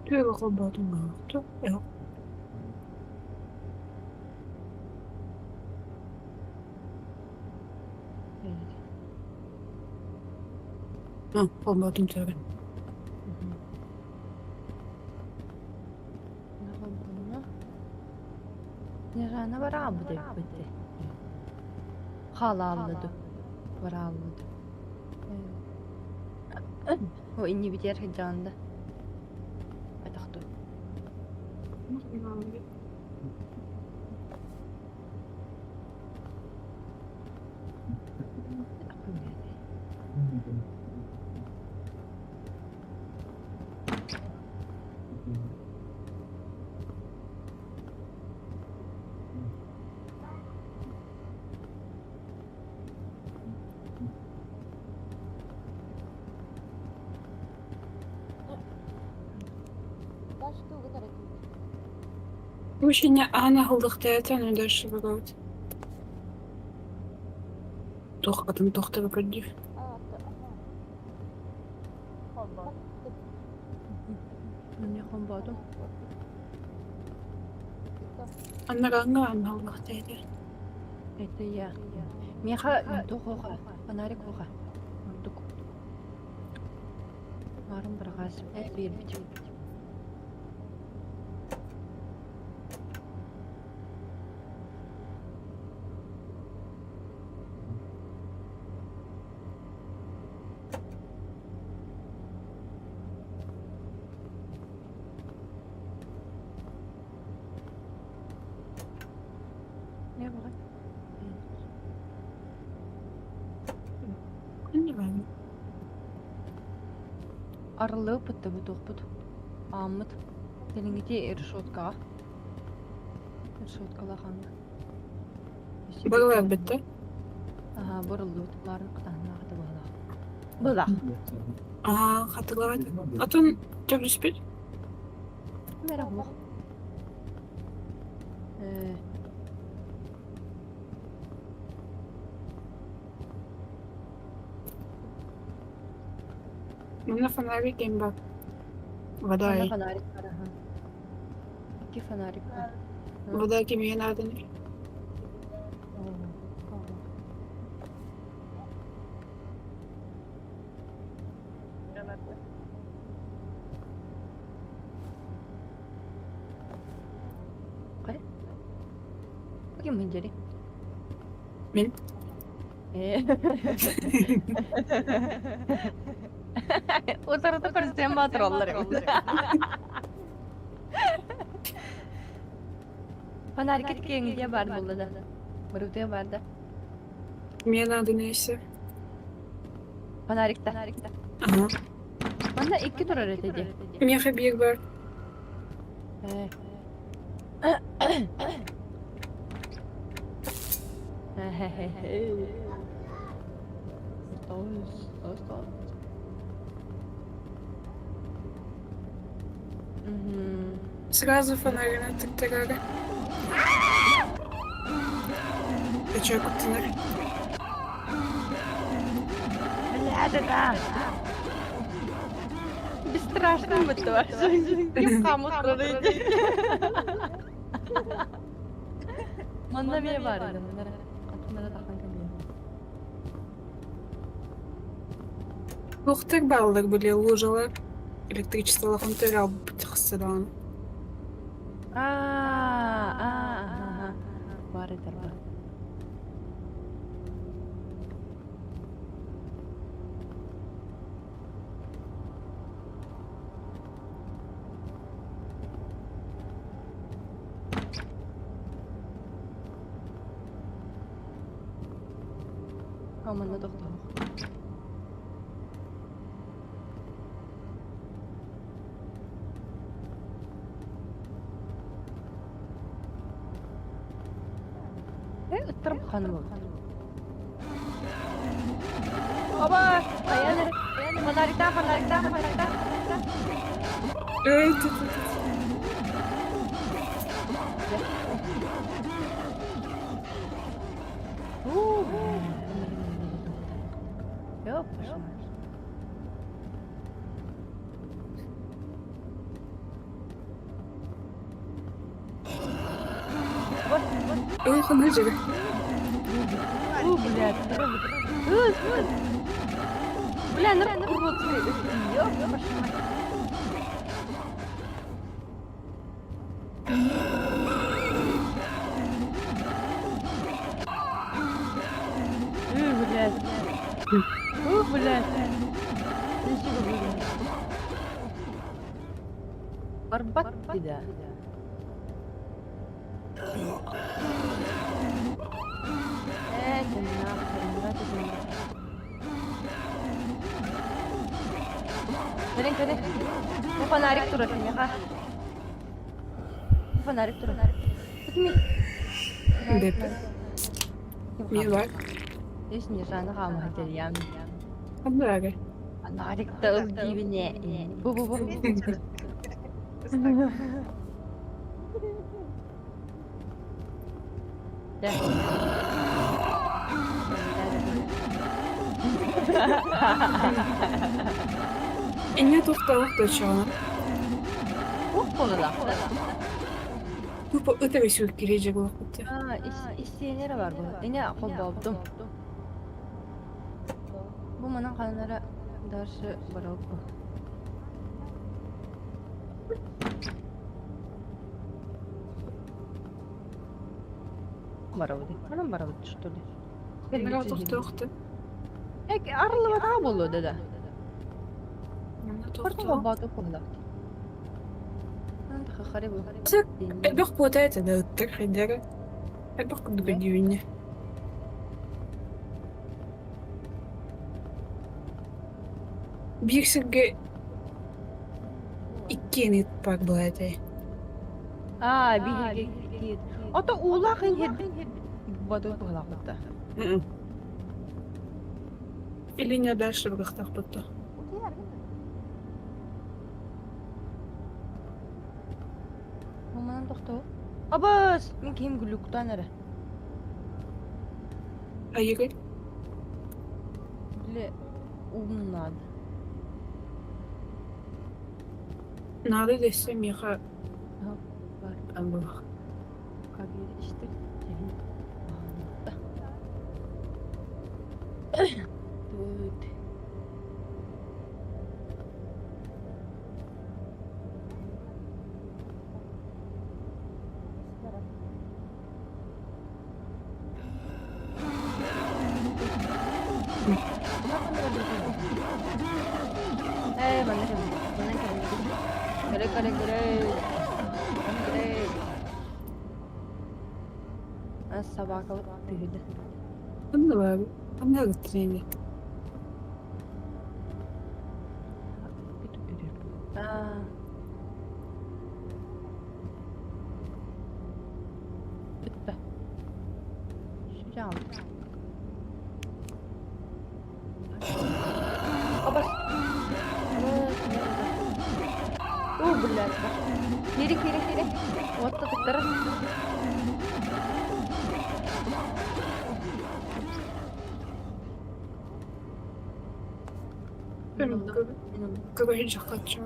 Түөрэ холбоотум быһыылаах ээ холбоотум түөрэ. Снежана бараабыт эбиппит Хаалааллыды. Барааллыды. О иннибитигэр сылдьаҕын да Атахту. Учение Аана аһыллыахтаата дальше выбрать. Туох атын тохторо көрдүүр. Мне холбоотум. Анарааҥҥа аан аһыллыахтаата. Это я. Миэхэ туох уоха, фонарик уоха. Ордук. Маарым быраҕаас биэрбит. Не баҕай. Понимаю. Арыллыыппыт да бутуохпут. Ааммыт. Кэлиҥҥити решеткаҕа. Решеткалаах ааҥҥа. Бырылар бүттэ. Аһаа, бырыллыбыт. Лаарын хатаһыннаах этэ быһалаах. Быһалаах. Аа, хатылаат. Атын төбүспүт. Мэрэ суох. Э Манна фонарик ким бар? Вода. Манна фонарик бар, аха. Икки фонарик бар. Вода кимиэн ааданы? Ким мындери? Мин. Утарыта көрсүөн баатыраллар эбит. Фонарикет киэҥ бар буолла да. Барытыа бар да. Мне надо несе. Фонарикта. Ага. Манна икки турар этэ дии. Миэхэ биир бар. Сразу фонарина тыктарара. Кача куттанар. Бля, да-да. Бесстрашный бытты Ким хамут Манна эмиэ баар этэ. Хантан тахсан кэлиэ. Туохтар бааллар били лужалар электричестволахан төрөөбүт хасыдаан. Аа, аа, баар этэр бар. Манна тохтоох. Э, ыттарым ханым эбит. Оба! Айан фонарикта, фонарикта, фонарикта. Эй, Ёппашмаш. Ой, ханна дьигэ. О, блядь. Бля, на уродская. Ёб вашу мать. Ы, блядь. Ы, блядь. Ничего говорю. Барбат да. Это нахрен, это нахрен. Кэлин, кэлин. Бу фонарик турар киниэхэ. Бу фонарик турар. Кими? Бэп. Не бар. Здесь Снежана хаамаһа Ханна Фонарик-то ыл диибинэ. Бу бу бу. Дьэ. Инньэ туохтаах дочаҕына Ух буолла. Тупо ыт эрэ сүркири дьэ буолбут. Аа, истиэнэ бар бу. Ине холбообутум. Бу манан ханнара дальше баралпы. Барабыт. Манан барабыт что ли? Нара тохтоохты. Эк арылыбатаҕа буолуо да. Манна Хортон тохтоо. холбооту куһла. Хахари бу. Элбэх буота этэ да ыттар хайдара. Элбэх курдук өйдүүннэ. Биир сиргэ иккиэн ыыппар буолар этэ. Аа, биһиги Ото уулаах иһирбит баты туһалаахпыт Или не дальше быгахтаахпыт да. Манан тохтоо. Абас, мин киһим глюктан эрэ. Айыгый. Бile ум надо. Надо десе миэхэ Бар. амбылах. Кабир иштик. Тут. Ээ, манна кэлбит. Манна кэлбит. Кэлэ кэлэ кэлэ. Кэлэ. Собака тыһыды. Ханна баар? Ханна ыттырыйны? Аа. Бүттэ. Сүрэ Абас. О, блядь. Кири, кири, кири. Вот тыктара. Көбөһүн шахтаччы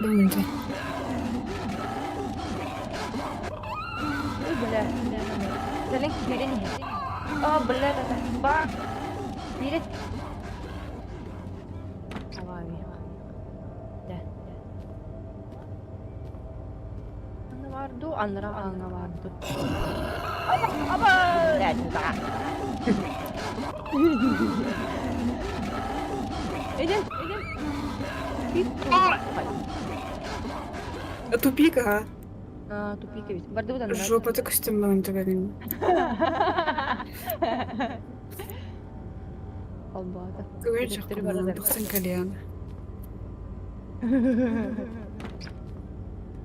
Думайте. О, бля. Кэлин киирэн иһин. О, бля, ба. Киирин. Давай. Да. Анна барду, аннара анна барду. Аба! Да. Идем, идем. Тупик, ага. А, тупик ведь. Барды вот Жопа так костюмнан түгәрин. Албата. Көбөһүн шахтамнан тахсан кэлиэн.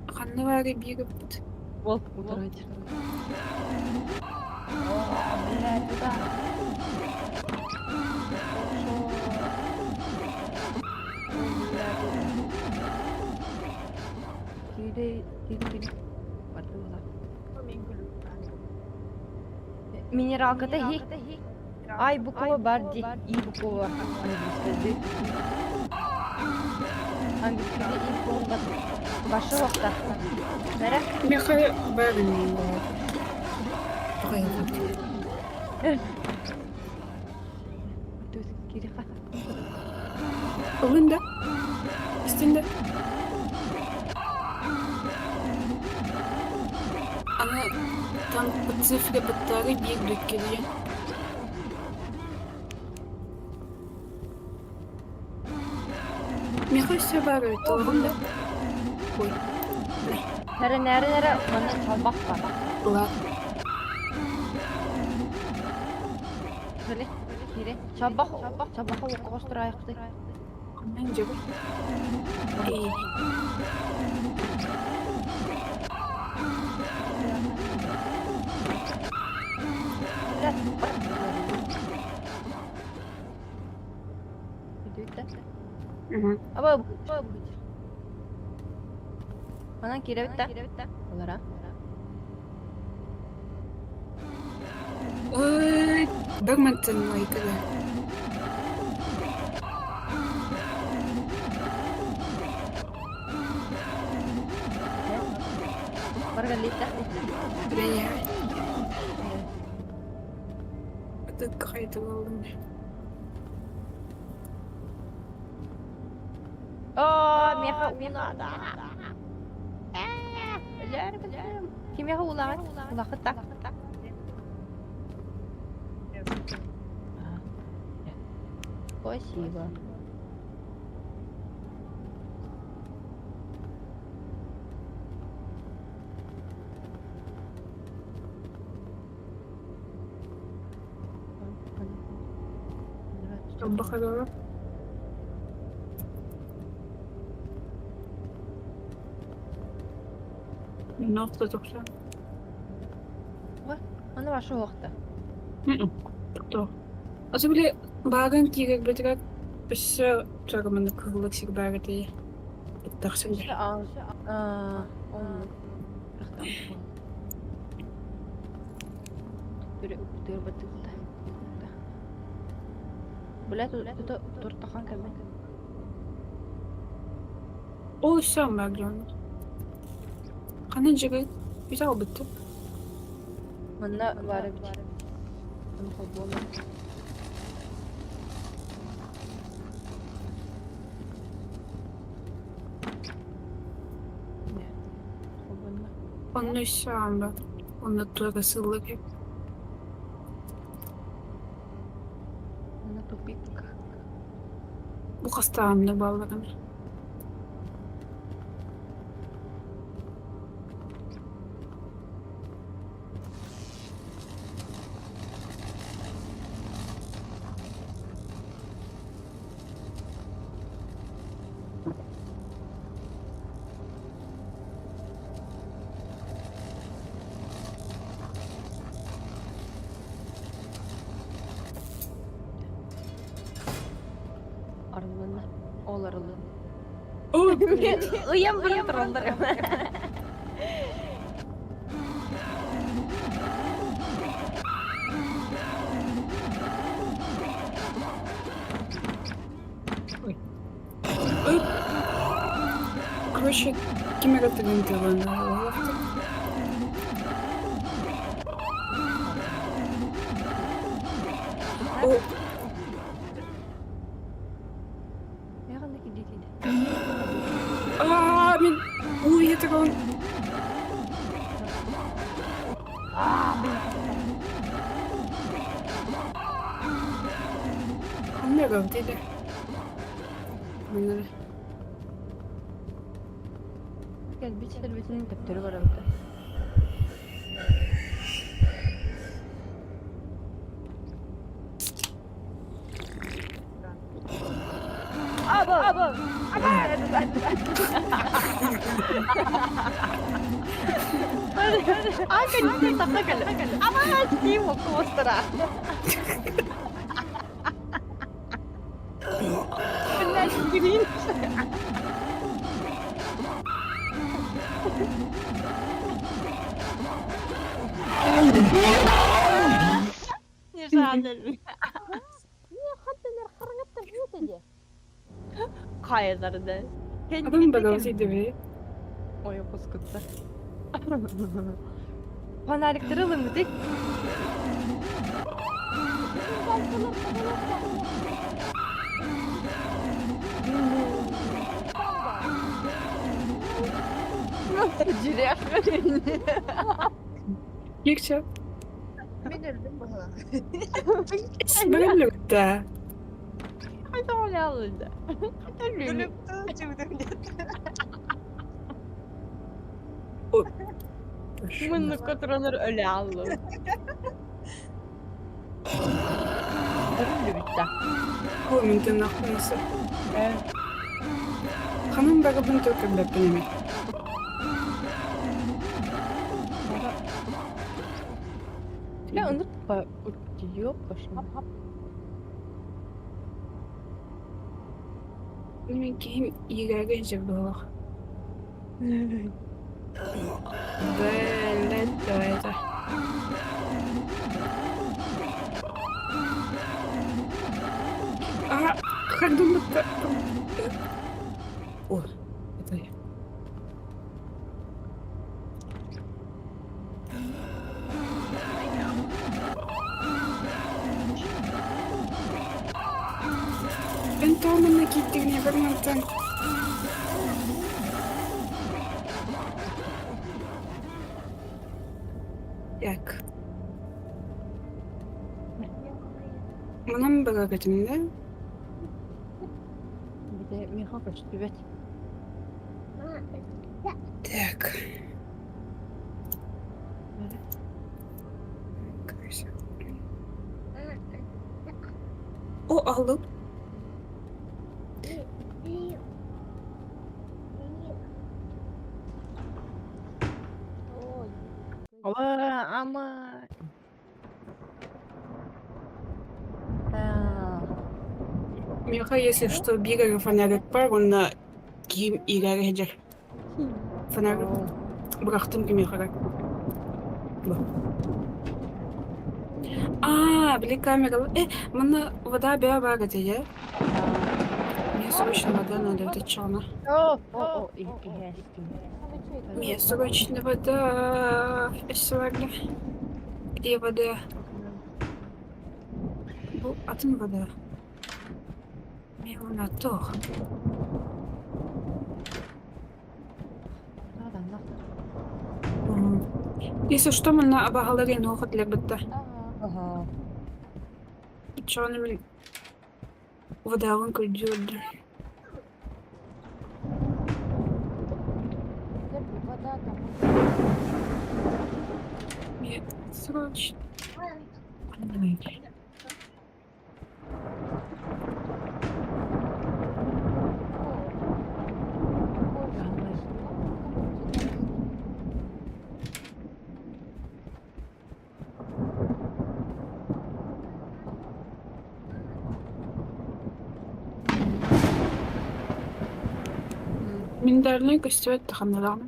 Ханна баары биир ыппыт. Волк утарать. О, блядь, туда. Кири, кири, кири. Барды була. Минералката хи. Ай буква бар ди. И буква. Английская д. Английская д и буква. Башы вакта. Нара? Миэхэ баарин буолар. Кириха. Ылын да. Истин да. Аны там по цифре баттаары биир бүккэлиэ. Миэхэ өссө баар эбит, ылаҕын да? Ой. Тэринээрин эрэ манна чалбах бар. Ылаат. Били, киири. Чалбах, чалбахха уокка хостураайахпытый. Ханна дьэбит? Ээ. Аба Манан киирэбит да? Олара. Ой, бэрмантан майкыга. Баргалита. Бля. Ытык хайдалалын. Оо, миэхэ уулаата. Өлөөр, өлөөр. Кимиэхэ уулаҕын? Улахыт да. Спасибо. Бахадора. Нохто тохса. Аны ваша уохта. То. Особенно бааган киирэрбитигэр өссө чарыманы кыһыллык сир баар этэ. Тахсан Оннук. Бля, тут туртахан кэлбит. Ол өссө аммаглан. Ханан дьигэ үтэ албыттым. Манна баар эбит. Ону холбуома. Холбонно. Онно өссө аамба. Онно туора сыллык Онно тупик. Бу хастаанны балларын. Арыллынна. Ол арыллын. О, Ыйан баран тураллар. Короче, ким эрэ тыгын тыгын О, Аа, мин уу иһитигон. Ханна гавдиде. Манна. Кэлбит сирбитин төптөрү барабыт. Аба! Адам багавдиде Ой, опускутта. Фонариктары ылыммытый? Кирчэ. Мин өлдүм быһылаах. Бөрөлүктэ. Күлүктүү чугдум диэн. Муннукка туранар өлө аллым. Өрүллүбүттэ. О, мин тыннахпынысы. Ханан барыбын көрбөппүн эми. Бля, ынырт па ёппашым. Мин киһим иирээгэ илдьэр быһыылаах. Бэлэт это. А, как думать-то? О, это я. Эн тоҕо манна киирдигиний бармантан? Так. Манан бараргытын да? Бите миэхэ көстүбэт. Так. О, алып. Ама. Миэхэ, если что, биир фонарик бар, уонна киһим иирээри сылдьар. Фонарик бырахтым кимиэхэ Аа, били камера. Манна вода бэйэ баар этэ ээ. Мне срочно вода надо, это чё О, о, Мне срочно вода. Сегодня. Где вода? Бу атын вода. Мне она тох. Если что, манна абаһалар иһин хотлербытта. Ага. Чоны мин водаҕын көрдүөрдүм. Мне срочно. Миндальнай көстүбэт да ханна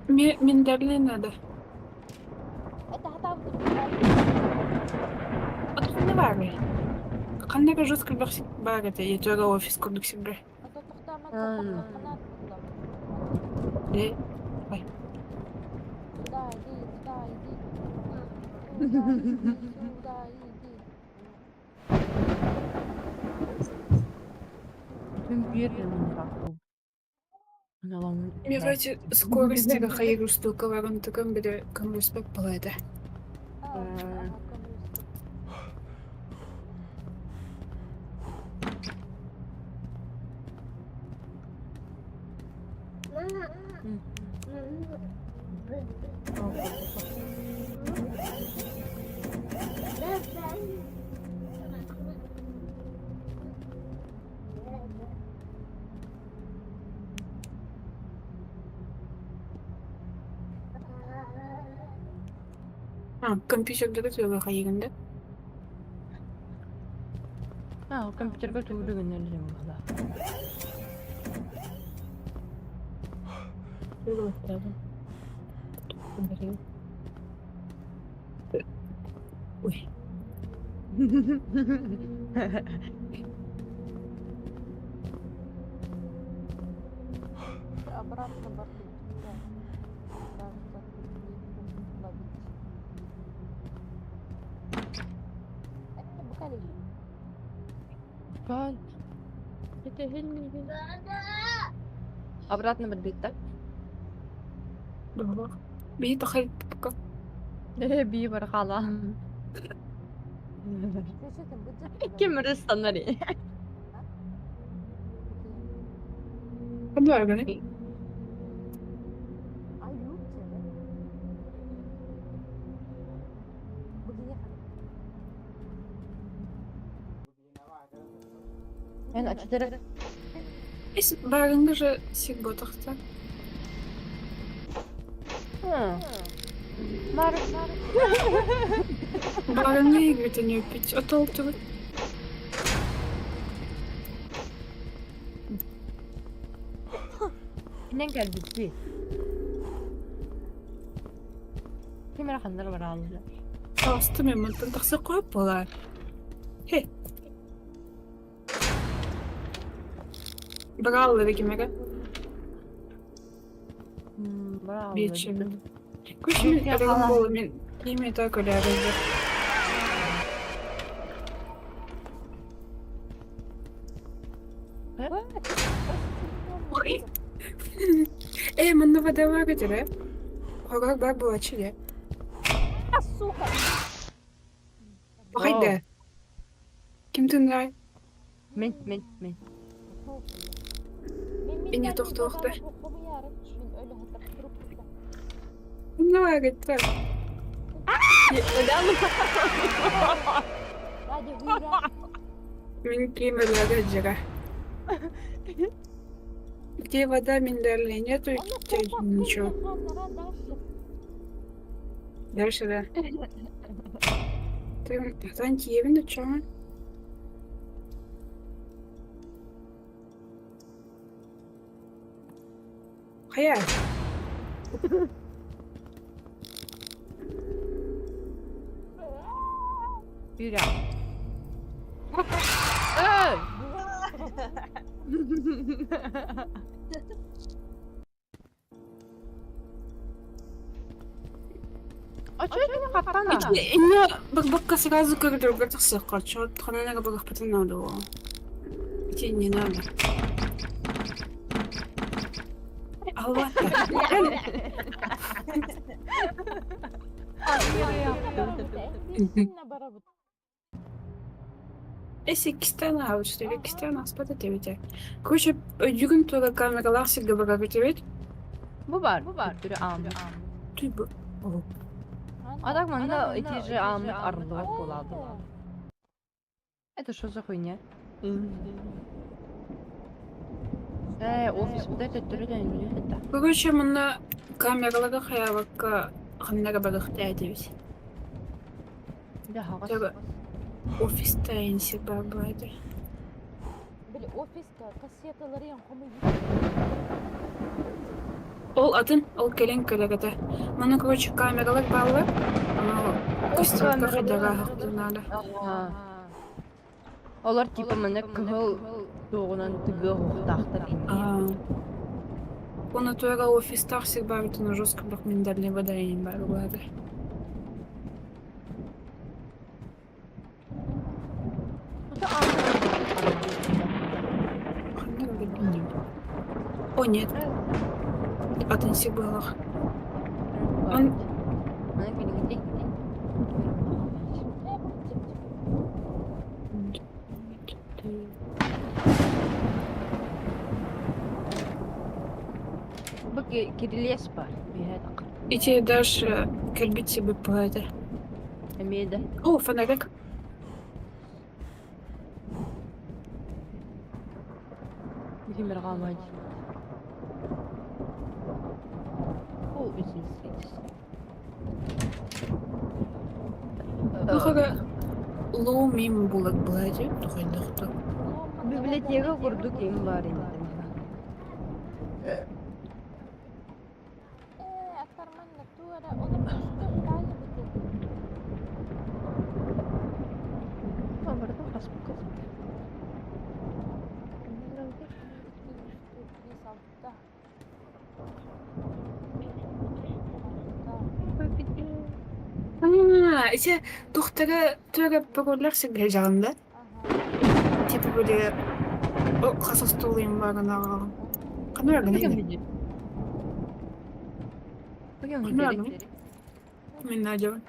Миндальный надо. Ханна баарый? Ханна эрэ жестко баар этэ, ийэтигэр офис курдук сиргэ. Э, ой. Миэхэ скоростига хайыыр устуукаларын тыкан били көмөлөспөт буолуо этэ. А, компьютердары тыаҕа хайыгын да? А, компьютерга тугу гыннар буолла. Ой. Обратно барбыт. Ловить. Бу кэлин. Бан. Обратно барбыт Быһылаах. Биһи тахайбыкка. Бии бар хаала. Ким рыстанари? Ханна барганы? Эн ачытары Ис барыҥҥа же сир ботахта. Бар. Барыҥҥа игритин үппүт. Отол тугут. Инен кэлбиппит. Ким эрэ ханна эрэ барааллар. Таҕыстым мен мантан тахса қойып болар. Хе. Брааллары кимеге? Брааллар. Биэччимин. Күш мин эрэгим буола мин киими та көлөөрөйдө. Ой. Э, манна вода көтөрө. Хорор бар буолаччы дии. Сука! Хайда. Ким тыннарай? Мин, мин, мин. Инне тохтуохта. Онно гытта. Мин ким өлөөрө дьара. Где вода, миндальная, нету ничего. Дальше, да. Ты Тантьевин, чё? Хайа. Юря. Эй! А чё это хаттана? Инна бакбакка сразу коридорга тахсыахха, чё ханана барахпытын надо было. Ити не надо. Алла. Эс иккистээн аһаабыт иккистээн ааспат этибит. Короче, өйдүүгүн туора камералаах сиргэ барар этибит. Бу бар, бу бар. Түрү ааммыт. Tuy бу. А так манна ити же ааммыт арыллыбат буолаады. Это что за хуйня? Офис, вот это түрү это. Короче, манна камераларга хайаабакка ханнара барыахтаа этибит. Да, хаҕас. Туора офиста инсир баар буолааты. Били офиска кассеталарын хомуйбут. Ол атын, ол кэлэн кэлэр этэ. Манна, короче, камералар бааллар. Ону костюмка хайдараахтыы надо. Олор типа манна кыһыл туоҕунан тыгыа уохтаахтар инние. Аа. Оны туора офистаах сир баарытын жестко бах миндальный вода иин баар буолааты. Ханна билбиним. О, нет. Атын сир буолах. Он Бу кирилиэс бар. Биһэ тахар. Ити дальше кэлбит себе буолааты. Эмиэ да. О, фонарик. Кимер хаамаадь. О, үсүн Тухара лоу мим булак буолааты. Тухайдахта. Библиотека курдук им бар инде. Барда хаспыка. А, ити тухтара төрөппөгөллөр сиргэ дьаҕын да? Типа были хас остуолуйум баарына аҕалым. Ханна баргын Ханна баргын? Мин Надябын.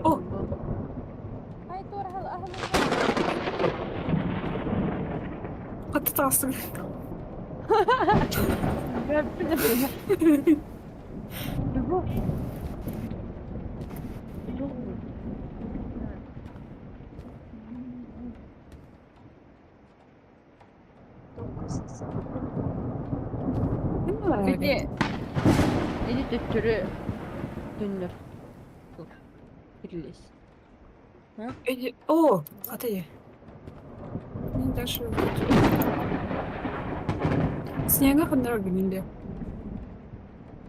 О! Хатта таҕыстым. Ити ити төттөрү төннөр Релиз. О, а ты Дальше Снега ханнар гинде.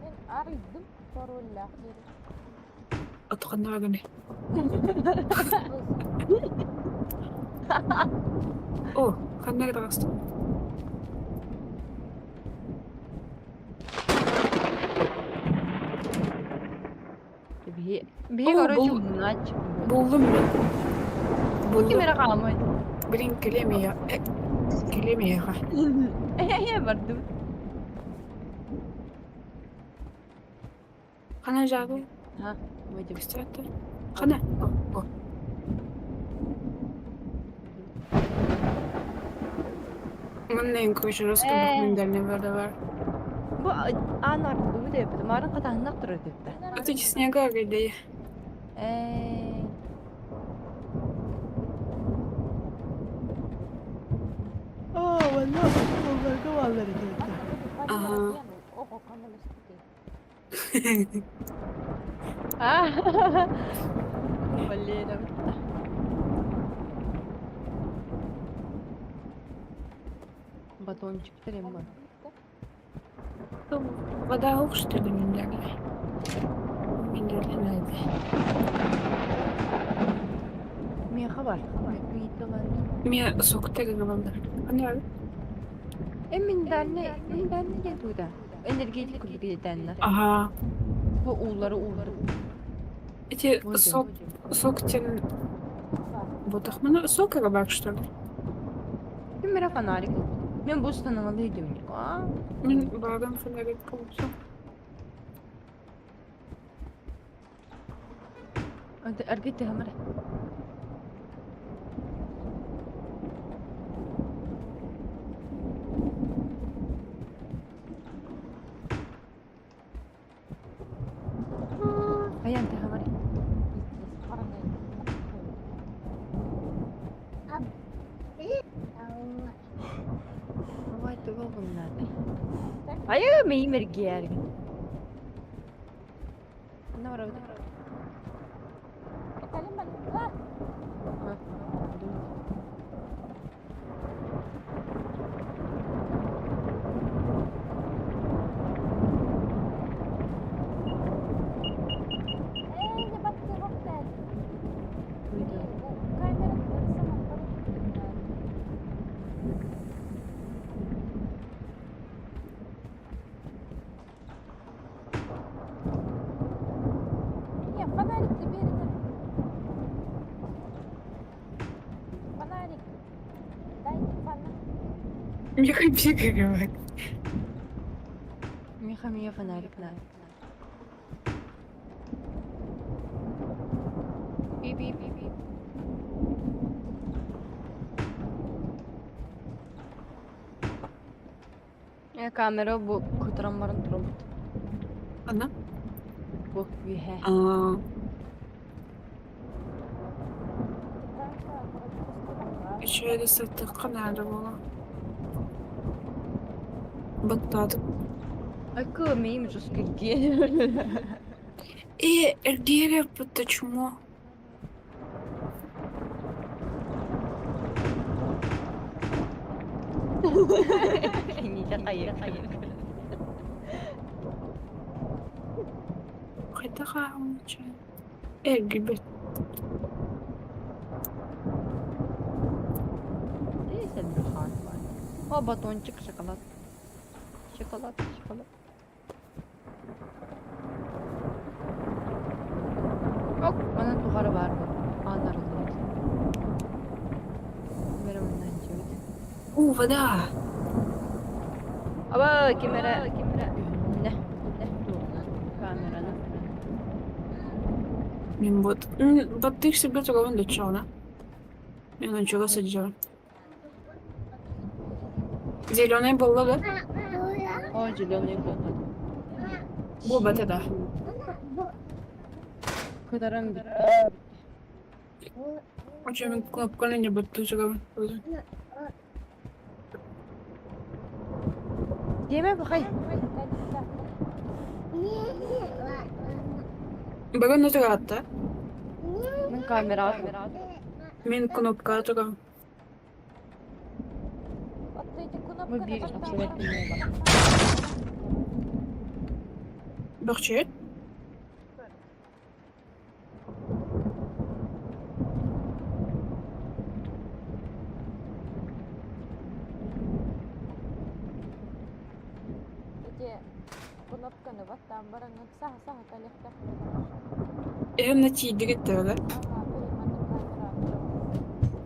Мен арыйдым пароллаах диэри. Атханнар гини. О, ханнар таҕыстым. Биһи биһи О, короче бул умнач буллум мин. Бу ким Буллум. эрэ хаамай. Блин, кэлиэм кэлиэм эйиэхэ. Э бардым. Хана жабы? Ха, выйдем. Кстати. Хана? О, о. Манна короче, раскрытых миндальный бар. Бу аан арыллыбыт эбит. Марын хатаһыннах турар эбит. А ты снега где? Э. Аа, валла, олларга баллар эбит. Ага. Аа. Валера. Батончик терем бар. Вода ух, что ли, миндальная? Миндальная. Миэхэ бар. Мне сок тегин Хана? Э миндальный, миндальный диэн тугута. Энергетик курдук диэтэннэ. Ага. Бу уулары уулары. Эти сок, сок тен... Вот их сок рыбак, что ли? Ким эрэ фонарик. Мен бу установалы идем. Аа. Мин баран фонарик получил. Аргыт хамара. Хайан хамара. Давай тугу надо. Айы меймергер. На вроде. Фонарик ты бери. Фонарик. Дайте фонарик. Миха бегает. Миха мне фонарик надо. Би-би-би-би. Камера бу кутаран баран турабыт. Она? Бу үһэ. А, еще сытыққа надо было. Баттадым. Айкы миим жускиргиэн. И эргиэгэ почему? Кинитэ хайык. Хайдах ааҕымчы? Эргийбэт. О, батончик, шоколад. Шоколад, шоколад. Ок, манан тухары баар буо. Аан арыллыбыт. Ким эрэ манна илдьибит. Уу, вода! Аба, ким эрэ үһүннэ. Камераны. Мин вот баттык сиргэ турабын доччоҕуна. Мен ончуга сылдьабын. Зеленый буолла да? О, зеленый буолла. Буолбата да. Кытаран бүттэ. Очо мин кнопканы не баттыы сыгабын. Диэмэ бахай. Бүгүн натуратта. Мин камера. Мин кнопка турам. Мы биир Бөхчүөт. Ити кнопканы баттаан бараҥҥын саһа-саһа кэлиэхтээх. Эһэм тиийдигит да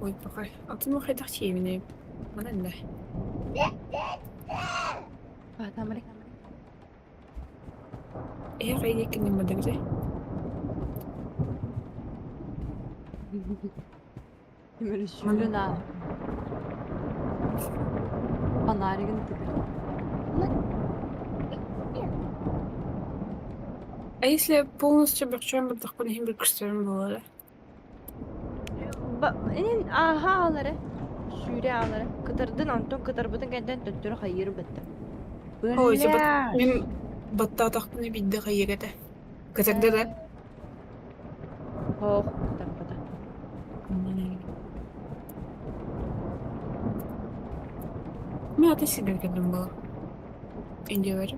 Ой, пока. Алтын хайдах тиийэбиний? Манан да. Паатамары. Эһэ хайдах киниммадагды? Кимери сүүрэн аа. Фонаригын тыгыр. А если полностью бөхчүөн бардахпына иһин бір көстөрүм буолара. Ин ааһа аалары. Сүүрэ аалары. Кытардын онтон кытарбытын кэнтэн төттөрү хайыыр бытта. Ой, мин баттаатахпына биирдэ хайыыр этэ. Кытарда да? Хоох, кытарбата. Мин аты сиргэ кэллим буолар. Индиялар.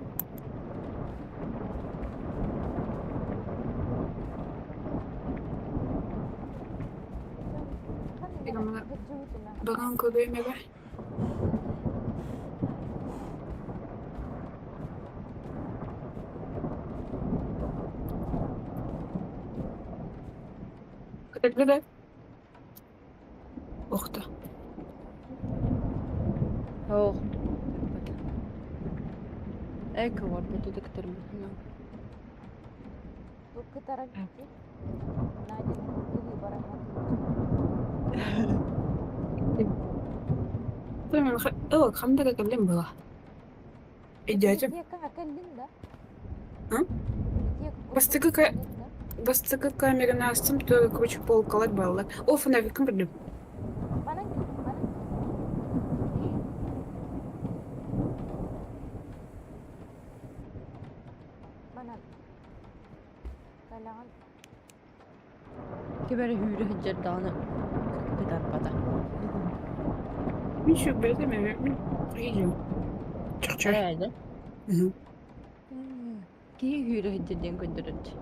Баган көрүөм эбэ. Кытарда да? Охто. Хоох, кытарбата. Ээ, кыбарбыта да кытарбатына. Бу кытаран ити. Надя Ханна кэллим была. Идете? Бастакы Бастакы камераны астым, то короче полкалар баллар. О, фонариком көрдүм. Ким эрэ сүүрэ сылдьар даҕаны кытарбата. Мин сүрбэтим эбит, мин приедем. Чахчы. Ээ, Киһи сүүрэ сылдьар диэн көрдөрөччү.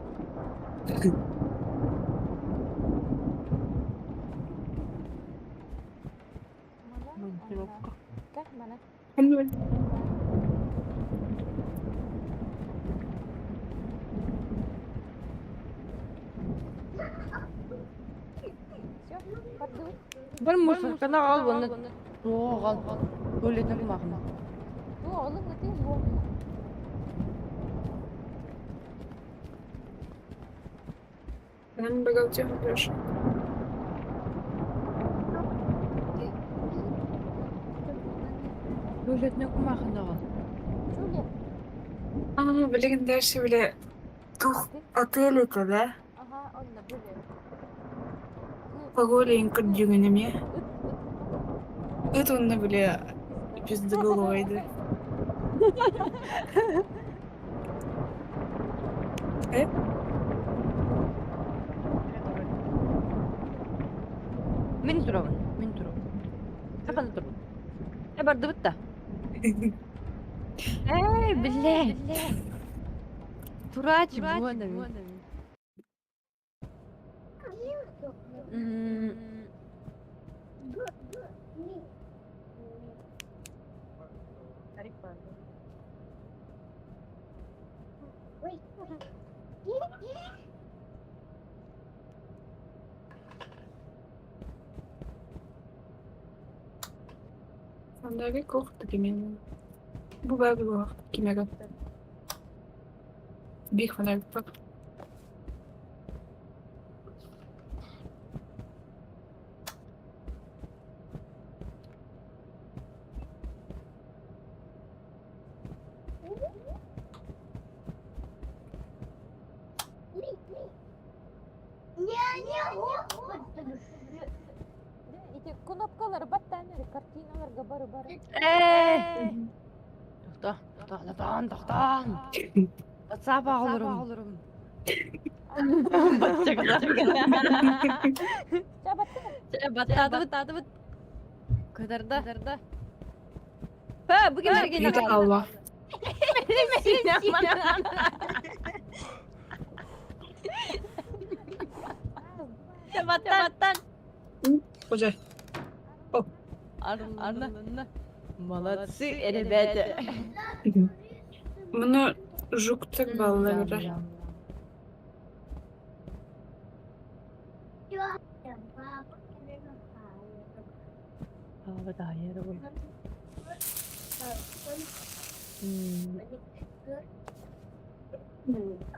Монтировка. Бар мусорканы аҕал уонна туох аҕал туалетын кумаахына. Нам богатым тоже. Туалетын кумаахына аҕал. А, билигин дальше бile тух отель это, да? Пароли көрдүгүнүмэ. Ыт онно бile пиздоголовайды. Э? Мин туробун, мин туробун. Хапан турбут. Э бардыбыт да. Эй, биллэ. Турач буона. Сандагы кох документ. Бу баар буолуох кимэгэ. Биир фонарикпар. Ити кнопкалары баттаан эрэ картиналарга бары-бары. Ээ! Тохто, тохтоон, тохтоон. WhatsApp оҕолорум. Чэ, Баттаатыбыт. Кытарда. Ха, бу ким Это Алла. Баттан. Уже. Арылынна. Молодцы, ребята. Мұны жуктык балалары.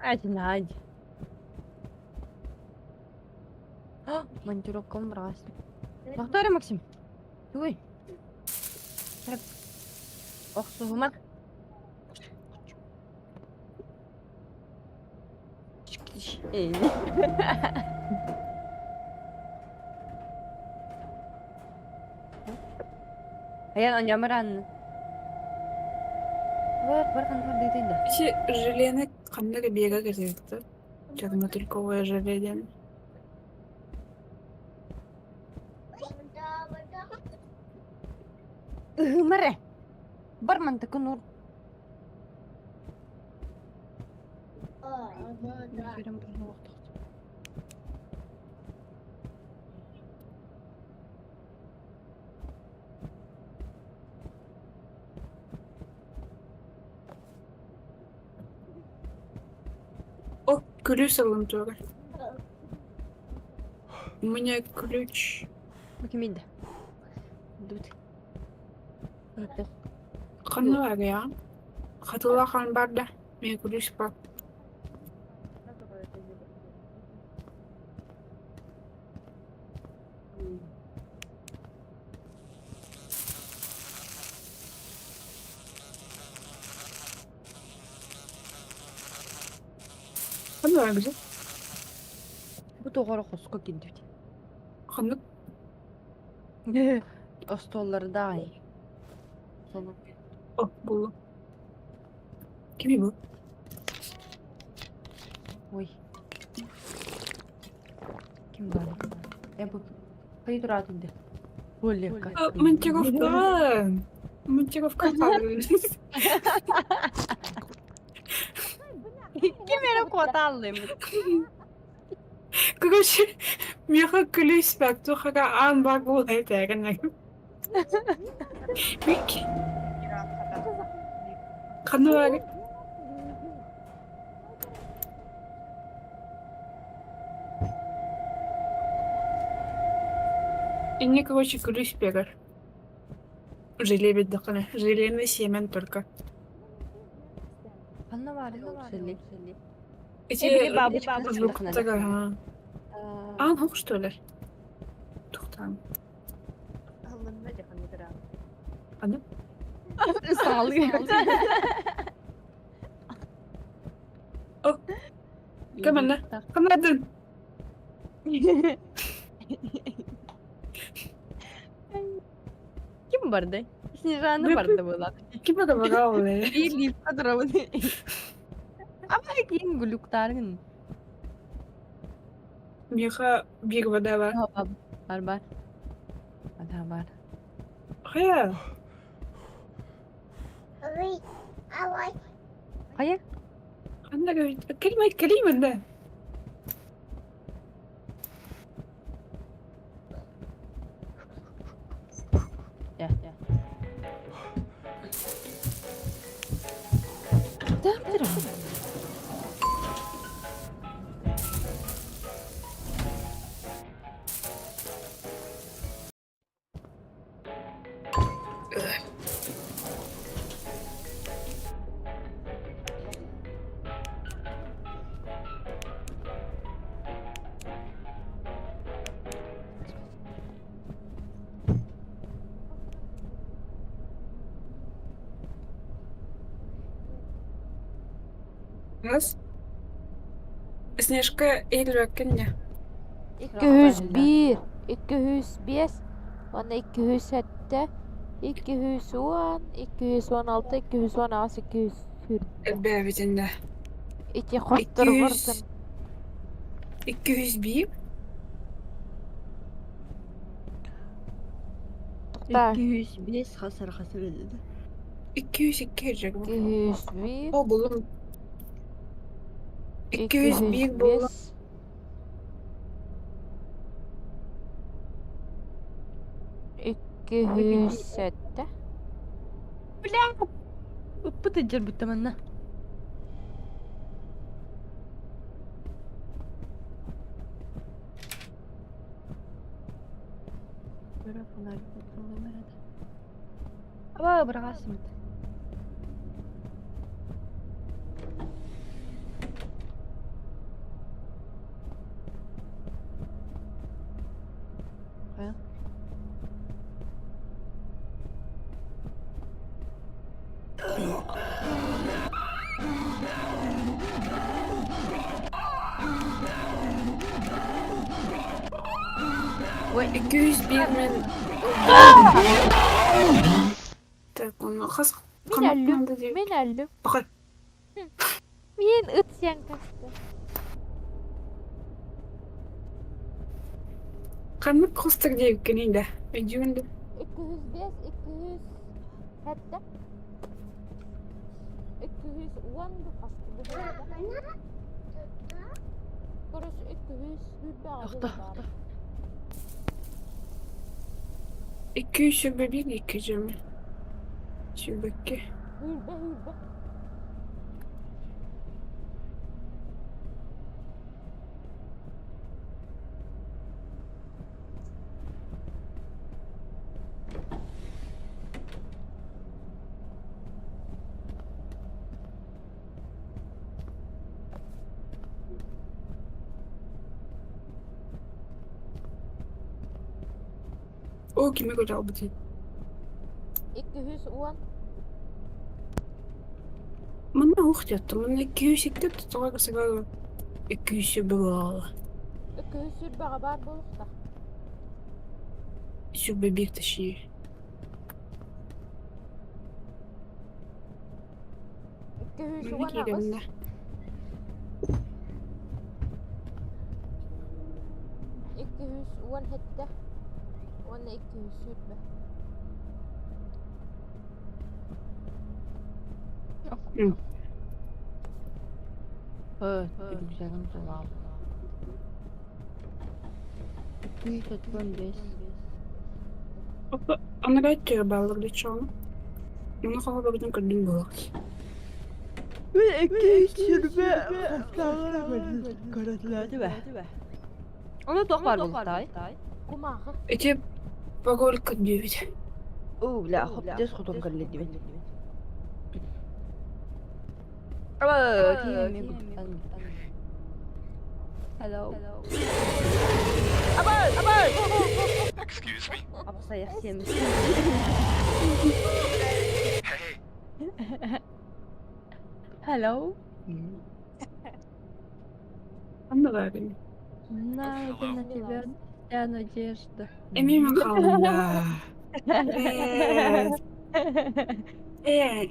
Один. Монтировка мразь. Повтори, Максим. Туй. Ох, сугума. Аян аньямыран. Бар, бар ханна дыйтын да. Ити желені қандай бега кетеді? Чернотульковое желе диэн. Ыһымар Бар мантыкын ур. О, ключ алын тура. У меня ключ. Бу кимийдэ? Дут. Ханна бар я? Хатыла хан бар да. Мен ключ бар. Ханна бар бизэ? Бу тоҕоро хоско киирдибит. Ханнык Остуоллардаах О, булла. Кими бу? Ой. Ким бар? Я бу Кый тураатын де. Олекка. Монтировка! Монтировка Ким эрэ куотааллым. Короче, меха ключ бар, тухара аан бар буолай тээрэн. Бик. Ханна бар? Инне, короче, ключ берер. Желе беддахана. Желейный семен только. Ханна бар сели. Эти Эбили бабочка жуктара, ага. Аан хох, что ли? Тухтан. Аны? Саалыы. О, кэмэнэ? Ханнадын? Ким барды? Снежана барды была. Ким это багалны? Или подробно. Киин глюктаргын. Миэхэ биир вода бар. Бар бар. Вода бар. Хайа? Хайа? Ханна кэлимэ кэлиимэн да. Раз. Снежка иһиллибэккин 201, 205, уонна 207, 210, 216, 218, 220. Элбээбитин да. Ити хотторбортун. 201. Тоқтаа. 205 хасар хасар dedi. 202 дьэ. 201, О, буллум. 201 буллум. 205, 207. Бля! Ыппыт ыдьар бүтэ манна. Аба быраҕаасымыт. Хайа? Ой, 201 мен. Так, оны хас Мин өллүм, қанатманды деп. мин өллүм. Бақыр. Мин ыт сиэн касты. Қаннык қостыр деп кенейді. Өйдюнді. 205, 207. 210 касты бу. Короче, 200 Тохто. 221, 220. Сүүрбэккэ. Hürbe hürbe. О, кими көтөҕбүтүй? 210. Манна уох диэттим. Манна 202 тоҕо сыгар 200 буолла. 200 сүрбэҕэ баар буолуохтаах. 101 точнее. Манна 218. киирэмнэ. 217. Уонна 200 сүрбэ. Рюкзагын тулаал. 215. Опа, анараа өттүгэр бааллар дичоҕуна. Ону хоһо көрдүм буолар. Ve 220 хастааҕар көрөтүлээти бэ. Ону туох баар буолуохтай? Кумааҕы. Ити пароль көрдүүбүт. Оо, бля, хоп дес хотон кэллэдибин. Аба, киһи Hello. Аба, аба. Excuse me. Абасайах сиэмис. Hey, Hello. Ханна баарый? Найду на тебя вся надежда. Эмиэ мин хаалла. Э, э,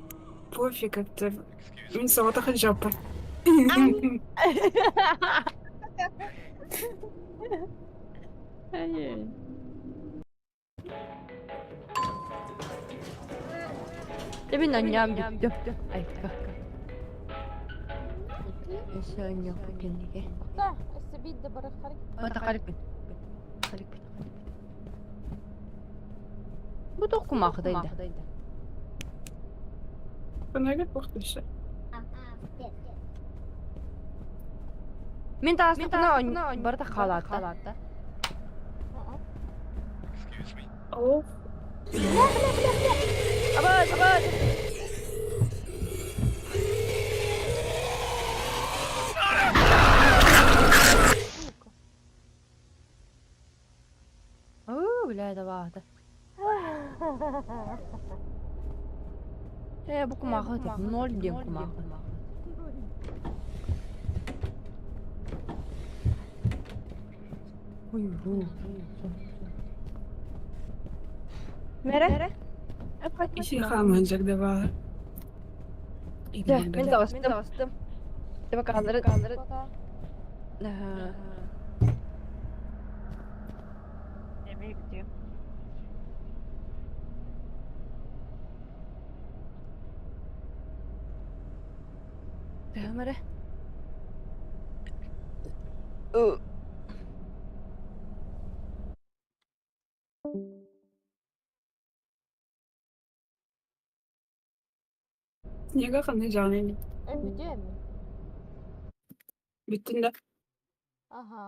пофиг это. excuse me. Мин соҕотох жопа. Дьэ мин анньаам бүттүм. Айка. Өссө анньыахпыт кэннигэ. Кута, өссө биирдэ барыаххарый. Ата харыкпын. Харыкпын. Бу туох кумаахытай да? Фонарик бохтуша. Мин таастахпына барыта хаалаатта. Excuse me. О, Абас, абас! Сука. Оо, бля, табаата. Ээ, бу кумаахы ноль диэн кумаахы. Ой, Мере? иши хааман жагдабаа. Мин таҕыстым. Тебе каалары. Пока. Эмиэ бүтүө. Мере. Снега ханна жаанын. Эн бүтүө эми. Бүттүн да. Аха.